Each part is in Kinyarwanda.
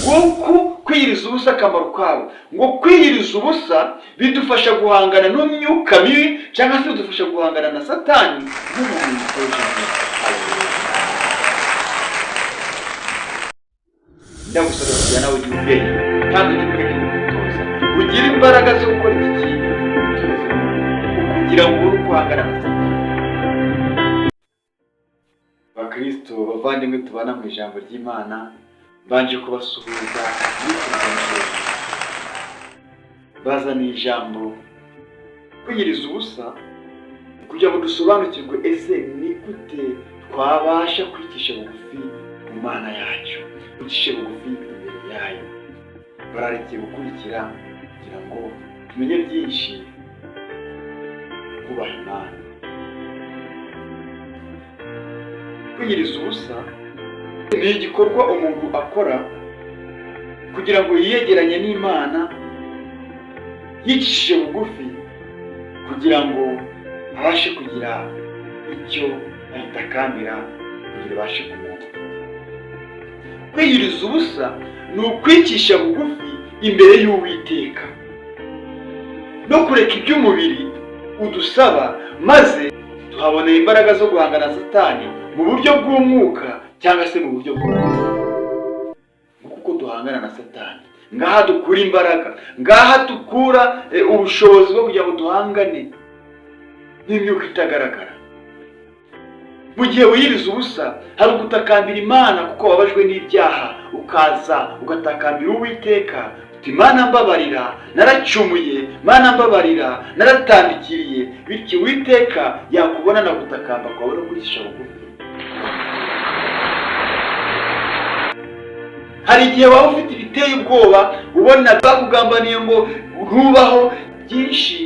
Nguku kwiyiriza ubusa akamaro kabo. Ngo kwiyiriza ubusa bidufasha guhangana n'imyuka mibi, cyangwa se bidufasha guhangana na Satani nk'umuntu witoje neza. Ndagusaba kugira nawe ugira ubwenge, kandi ugire ubwenge bwo kwitoza, ugire imbaraga zo gukora iki kintu, witoze kugira ngo ube guhangana na Satani. Bakristo bavandimwe tubana mu ijambo ry'Imana, mbanje kubasuhuza nifuriza amahoro. Bazaniye ijambo kwiyiriza ubusa kugira ngo dusobanukirwe ese ni gute twabasha kwicisha bugufi mu Mana yacu, kwicisha bugufi imbere yayo. Bararikiye gukurikira kugira ngo tumenye byinshi kubaha Imana. Kwiyiriza ubusa ni igikorwa umuntu akora kugira ngo yiyegeranye n'Imana yicishije bugufi, kugira ngo abashe kugira icyo ayitakambira kugira ibashe kumwumva. Kwiyiriza ubusa ni ukwicisha bugufi imbere y'Uwiteka no kureka iby'umubiri udusaba, maze tuhabonera imbaraga zo guhangana na Satani mu buryo bw'umwuka cyangwa se mu buryo bw'umubiri. Kuko duhangana na Satani, ngaha dukura imbaraga, ngaha dukura ubushobozi bwo kugira ngo duhangane n'imyuka itagaragara. Mu gihe wiyiriza ubusa, hari ugutakambira Imana kuko wababajwe n'ibyaha, ukaza ugatakambira Uwiteka uti: "Mana mbabarira, naracumuye, Mana mbabarira, naratandikiriye." Bityo Uwiteka yakubona na gutakamba kwawe no kwicisha bugufi. Hari igihe waba ufite ibiteye ubwoba, ubona bakugambaniye ngo ntubaho, byinshi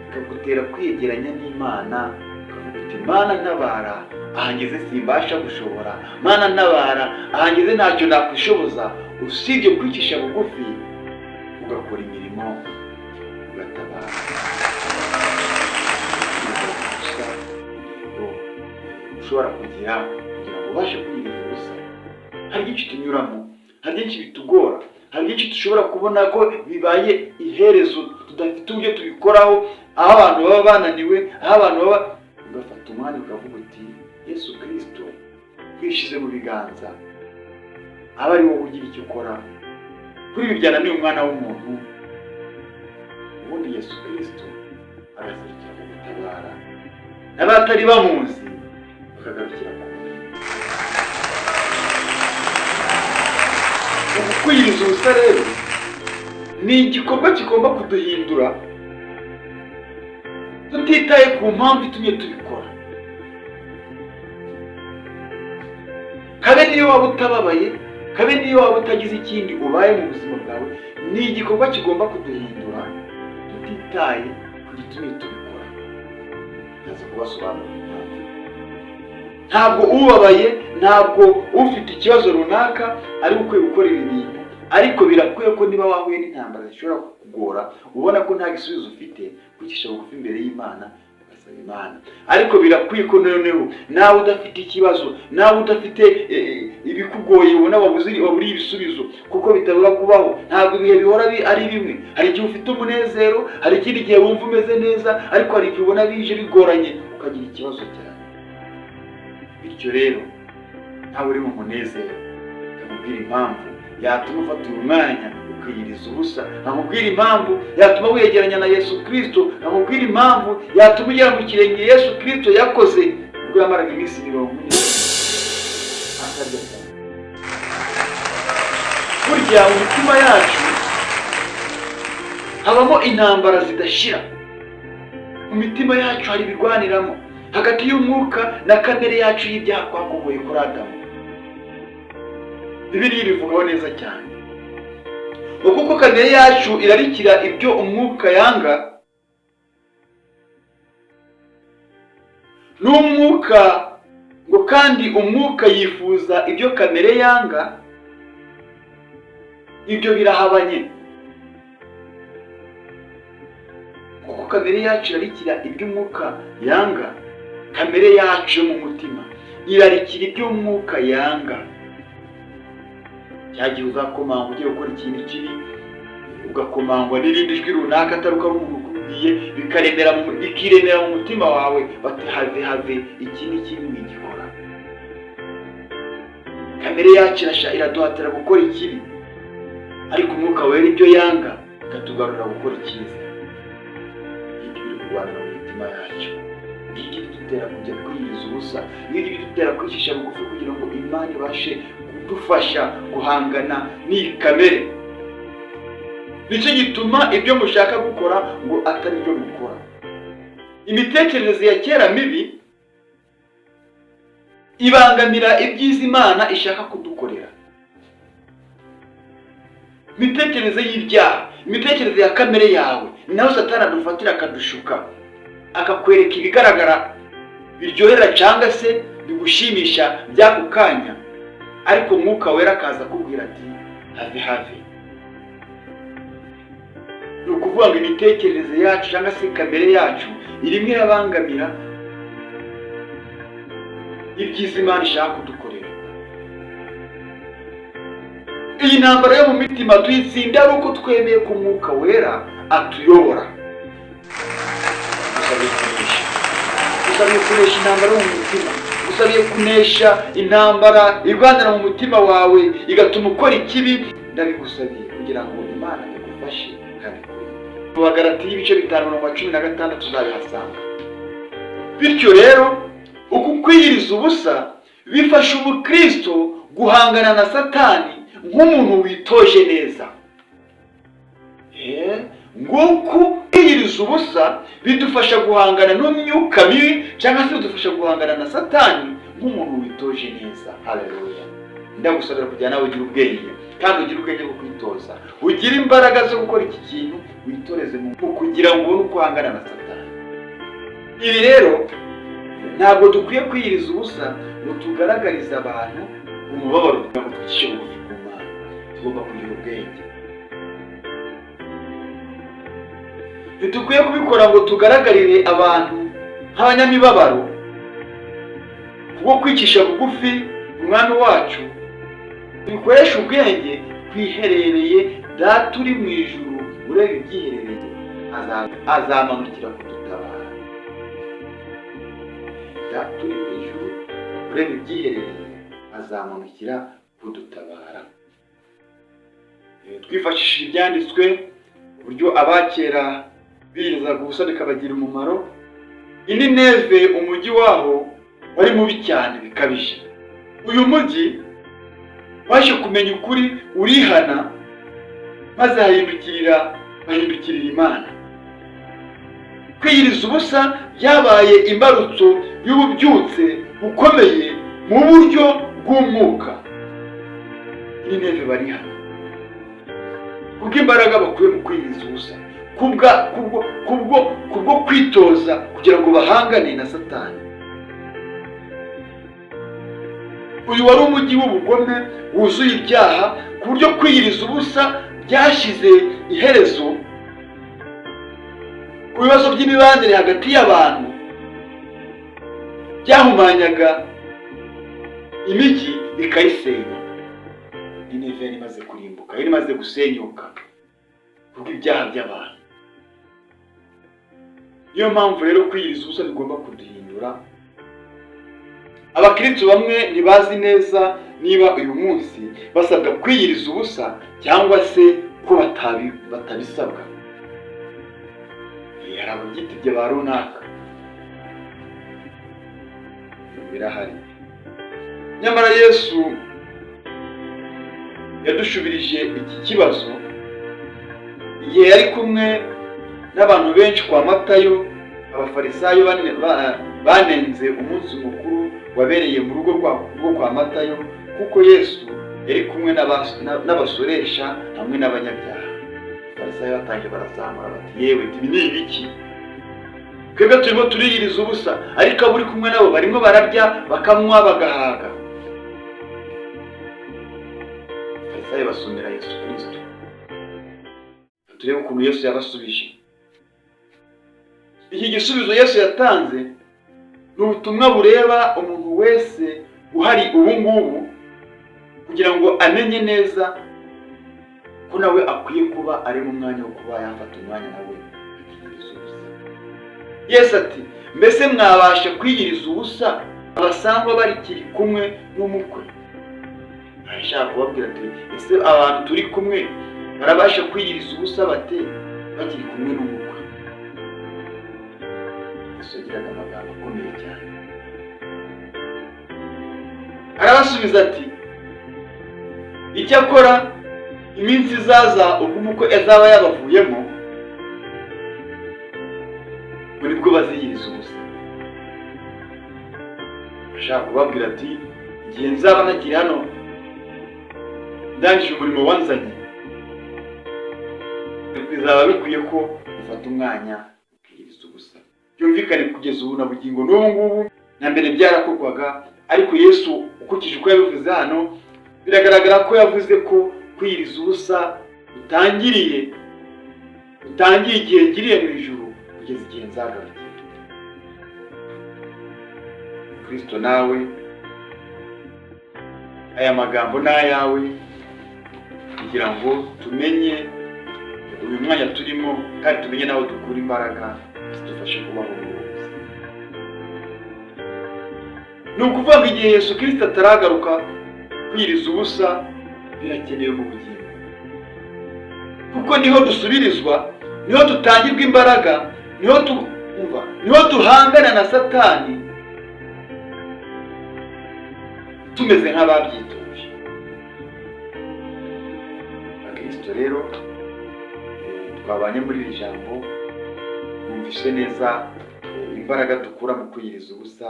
bikagutera kwiyegeranya n'Imana, ukavuga uti: "Mana ntabara, aha ngeze simbasha gushobora, Mana ntabara, aha ngeze ntacyo nakwishoboza usibye kwicisha bugufi, ugakora imirimo, ugatabara." Gusa intego ushobora kugira kugira ngo ubashe kwiyiriza ubusa, hari byinshi tunyuramo, hari byinshi bitugora, hari byinshi dushobora kubona ko bibaye iherezo, tudafite uburyo tubikoraho, aho abantu baba bananiwe, aho abantu baba, ugafata umwanya ukavuga uti: "Yesu Kirisito, twishyize mu biganza, aba ari wowe ugira icyo ukora kuri ibi byananiye umwana w'umuntu." Ubundi Yesu Kirisito agaserukira kugutabara, n'abatari bamuzi bakagarukira ku Uku kwiyiriza ubusa rero ni igikorwa kigomba kuduhindura tutitaye ku mpamvu itumye tubikora. Kabe niyo waba utababaye, kabe niyo waba utagize ikindi ubaye mu buzima bwawe, ni igikorwa kigomba kuduhindura tutitaye ku gitumye tubikora. Ndaza kubasobanurira impamvu. Ntabwo ubabaye, ntabwo ufite ikibazo runaka ari ukwiye gukora ibi bintu, ariko birakwiye ko niba wahuye n'intambara zishobora kukugora, ubona ko nta gisubizo ufite, kwicisha bugufi imbere y'Imana ugasaba Imana. Ariko birakwiye ko noneho nawe udafite ikibazo, nawe udafite ibikugoye, ubona waburiye ibisubizo, kuko bitabura kubaho. Ntabwo ibihe bihora ari bimwe. Hari igihe ufite umunezero, hari ikindi gihe wumva umeze neza, ariko hari igihe ubona bije bigoranye ukagira ikibazo cyane. Bityo rero nawe uri mu munezero, nkamubwira impamvu yatuma ufata uyu mwanya ukiyiriza ubusa, nkamubwira impamvu yatuma wegeranya na Yesu Kirisito, nkamubwira impamvu yatuma ugera mu kirenge Yesu Kirisito yakoze ubwo yamaraga iminsi 40 atarya cyane. Burya mu mitima yacu habamo intambara zidashira, mu mitima yacu hari ibirwaniramo hagati y'umwuka na kamere yacu y'ibyaha twakomoye kuri Adamu. Bibiliya ibivugaho neza cyane ngo kuko kamere yacu irarikira ibyo umwuka yanga, n'umwuka ngo kandi umwuka yifuza ibyo kamere yanga, ibyo birahabanye. Kuko kamere yacu irarikira iby'umwuka yanga, kamere yacu yo mu mutima irarikira iby'umwuka yanga. Cya gihe uzakomanga ugiye gukora ikintu kibi, ugakomangwa n'irindi jwi runaka atari uko ari umuntu ukubwiye, bikiremera mu mutima wawe, bati have, have, iki ni kibi, wigikora. Kamere yacu iraduhatira gukora ikibi, ariko Umwuka Wera ibyo yanga, ikatugarurira gukora icyiza. Ngibyo biri kurwanira mu mitima yacu, ngibyo bidutera kujya kwiyiriza ubusa, ngibyo bidutera kwicisha bugufi kugira ngo Imana ibashe kudufasha guhangana n'iyi kamere. Nicyo gituma ibyo mushaka gukora ngo atari byo mukora. Imitekerereze ya kera mibi ibangamira ibyiza Imana ishaka kudukorera. Imitekerereze y'ibyaha, imitekerereze ya kamere yawe, ni naho Satani adufatira akadushuka, akakwereka ibigaragara biryohera cyangwa se bigushimisha by'ako kanya, ariko Umwuka Wera akaza akubwira ati have, have. Ni ukuvuga ngo imitekerereze yacu cyangwa se kamere yacu irimo irabangamira ibyiza Imana ishaka kudukorera. Iyi ntambara yo mu mitima tuyitsinda ari uko twemeye ko Umwuka Wera atuyobora. Dusabiye kunesha, dusabiye kunesha intambara yo mu mutima, usabiye kunesha intambara irwanira mu mutima wawe igatuma ukora ikibi. Ndabigusabiye kugira ngo Imana igufashe kandi ikurinde. Mu Bagalatiya ibice 5 umurongo wa 16 tuzabihasanga. Bityo rero, uku kwiyiriza ubusa bifasha umukristo guhangana na Satani nk'umuntu witoje neza. Nguku kwiyiriza ubusa bidufasha guhangana n'imyuka mibi, cyangwa se bidufasha guhangana na Satani nk'umuntu witoje neza. Haleluya! Ndagusabira kugira nawe ugire ubwenge, kandi ugire ubwenge bwo kwitoza, ugire imbaraga zo gukora iki kintu, witoreze mu kugira ngo ubone uko uhangana na Satani. Ibi rero, ntabwo dukwiye kwiyiriza ubusa ngo tugaragarize abantu umubabaro kugira ngo twicishe bugufi ku Mana. Tugomba kugira ubwenge. Ntidukwiye kubikora ngo tugaragarire abantu nk'abanyamibabaro kubwo kwicisha bugufi Umwami wacu. Tubikoreshe ubwenge, twiherereye. Data uri mu ijuru ureba ibyiherereye azamanukira kudutabara. Data uri mu ijuru ureba ibyiherereye azamanukira kudutabara. Twifashishije ibyanditswe, uburyo abakera biyirizaga ubusa bikabagira umumaro. I Nineve, umujyi waho wari mubi cyane bikabije. Uyu mujyi waje kumenya ukuri, urihana, maze bahindukirira Imana. Kwiyiriza ubusa byabaye imbarutso y'ububyutse bukomeye mu buryo bw'umwuka. Nineve barihana kubw'imbaraga bakuye mu kwiyiriza ubusa, kubwo kwitoza kugira ngo bahangane na Satani. Uyu wari umujyi w'ubugome wuzuye ibyaha, ku buryo kwiyiriza ubusa byashyize iherezo ku bibazo by'imibanire hagati y'abantu byahumanyaga imijyi bikayisenya. Nineve yari imaze kurimbuka, yari imaze gusenyuka kubw'ibyaha by'abantu. Niyo mpamvu rero kwiyiriza ubusa bigomba kuduhindura. Abakristo bamwe ntibazi neza niba uyu munsi basabwa kwiyiriza ubusa cyangwa se ko batabisabwa. Hari ababyitibye ba runaka, birahari. Nyamara Yesu yadushubirije iki kibazo igihe yari kumwe n'abantu benshi kwa Matayo. Abafarisayo banenze umunsi mukuru wabereye mu rugo rwo kwa Matayo, kuko Yesu yari kumwe n'abasoresha hamwe n'abanyabyaha. Abafarisayo batangiye barazamura bati: "Yewe, ibi ni ibiki? Twebwe turimo turiyiriza ubusa, ariko abo uri kumwe nabo barimo bararya, bakanywa, bagahaga." Abafarisayo basomera Yesu Kirisito. Turebe ukuntu Yesu yabasubije. Iki gisubizo Yesu yatanze ni ubutumwa bureba umuntu wese uhari ubu ngubu. Kugira ngo amenye neza ko nawe akwiye kuba ari mu mwanya wo kuba yafata umwanya nawe akiyiriza ubusa. Yesu ati: "Mbese mwabasha kwiyiriza ubusa abasangwa barikiri kumwe n'umukwe?" Arashaka kubabwira ati: "Ese abantu turi kumwe barabasha kwiyiriza ubusa bate bakiri kumwe n'umukwe?" Yesu yagiraga amagambo akomeye cyane. Arabasubiza ati: "Icyakora iminsi izaza ubwo umukwe azaba yabavuyemo, ngo nibwo baziyiriza ubusa." Ashaka kubabwira ati: "Igihe nzaba ntakiri hano, ndangije umurimo wanzanye, bizaba bikwiye ko ufata umwanya ukiyiriza ubusa." Byumvikane, kugeza ubu na bugingo n'ubu ngubu, na mbere byarakorwaga, ariko Yesu ukurikije uko yabivuze hano, biragaragara ko yavuze ko kwiyiriza ubusa utangiye igihe ngiriye mu ijuru kugeza igihe nzagarukira. Kristo, nawe aya magambo ni ayawe, kugira ngo tumenye uyu mwanya turimo kandi tumenye n'aho dukura imbaraga zidufasha kubaho muri ubu buzima. Ni ukuvuga ngo igihe Yesu Kirisito ataragaruka, kwiyiriza ubusa birakenewe mu bugingo, kuko niho dusubirizwa, niho dutangirwa imbaraga, niho umva, niho duhangana na Satani tumeze nk'ababyitoje. Abakristo rero twabanye muri iri jambo, mwumvise neza imbaraga dukura mu kwiyiriza ubusa.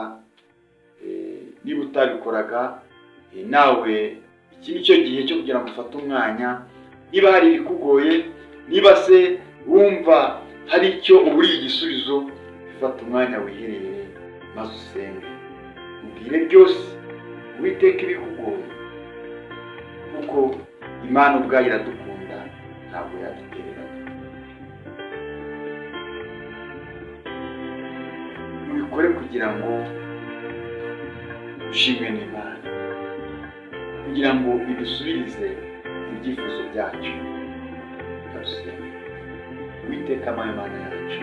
Niba utabikoraga, nawe iki ni cyo gihe cyo kugira ngo ufate umwanya. Niba hari ibikugoye, niba se wumva hari icyo uburiye igisubizo, fata umwanya wiherere maze usenge, ubwire byose Uwiteka ibikugoye, kuko Imana ubwayo iradukunda, ntabwo yadutererana. Mubikore kugira ngo ushimwe n'Imana, kugira ngo idusubirize ibyifuzo byacu. Dusenge. Uwiteka amaye Mana yacu,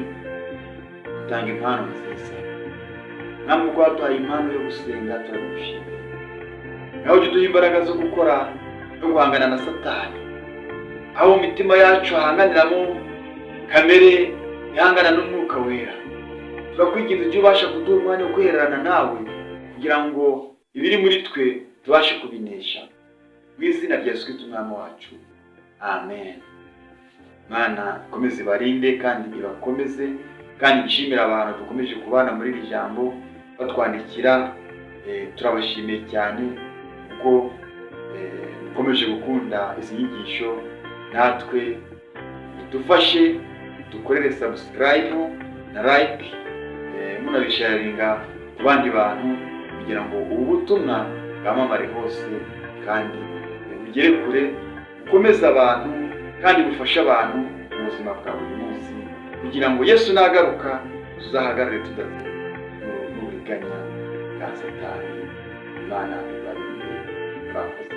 utanga impano nziza, namwe ubwo waduhaye impano yo gusenga, turagushimira. Nawe ujya uduha imbaraga zo gukora no guhangana na Satani, aho mu mitima yacu hahanganiramo kamere ihangana n'Umwuka Wera. Turakwinginze, ujye ubasha kuduha umwanya wo kwihererana nawe, kugira ngo ibiri muri twe tubashe kubinesha. Mu izina rya Yesu Kristo Umwami wacu, amen. Mana ikomeze ibarinde kandi ibakomeze, kandi nshimira abantu dukomeje kubana muri iri jambo batwandikira. Turabashimiye cyane kuko dukomeje gukunda izi nyigisho. Natwe dufashe dukorere subscribe na like, munabisharinga ku bandi bantu, kugira ngo ubu butumwa bwamamare hose kandi bugere kure, bukomeze abantu kandi bufashe abantu mu buzima bwa buri munsi, kugira ngo Yesu nagaruka tuzahagarare tudateye n'uburiganya bwa Satani. Imana ibarinde. Murakoze.